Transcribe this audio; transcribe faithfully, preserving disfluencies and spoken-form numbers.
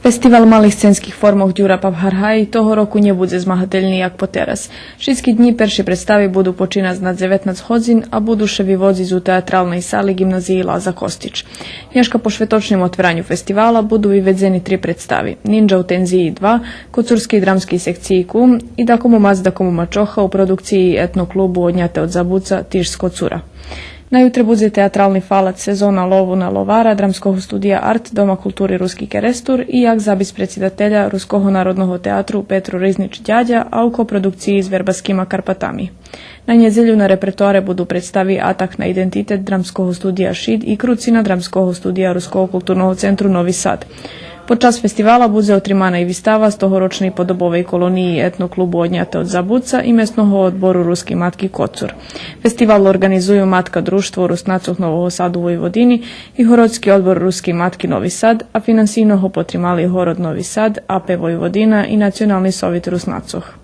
Фестивал малих сценских формох Дюра Павгаргаї того року нє будзе змагательни як потераз. Шицки днї перши представи буду починац на дзеветнац годзин, а буду ше виводзиц у театралней сали Ґимназиї Лаза Костич. Нєшка по шветочним отвераню фестивала буду виведзени три представи: Нинджа у тензиї два, Коцурскей драмскей секциї Кум и Дакому мац, дакому мачоха у продукциї Етно клубу Одняте од забуца, тиж з Коцура. На ютре будзе театрални фалац Сезона лову на ловара Драмского студия Арт Дома култури Руски Керестур и Як забиц предсидателя Руского народного театру Петро Ризнич Дядя, а у копродукциї з Вербаскима Карпатами. На нєдзелю на репертоаре буду представи Атак на идентитет Драмского студия Шид и Круцина Драмского студия Руского културного центру Нови Сад. Под час фестивала будзе отримана и вистава з тогорочней подобовей колониї Етно клубу Одняте од забуца и Месного одбору Рускей матки Коцур. Фестивал орґанизую Матка Дружтво Руснацох Нового Саду Войводини и Городски одбор Рускей матки Нови Сад, а финансийно го потримали Город Нови Сад, АП Войводина и Национални совит Руснацох.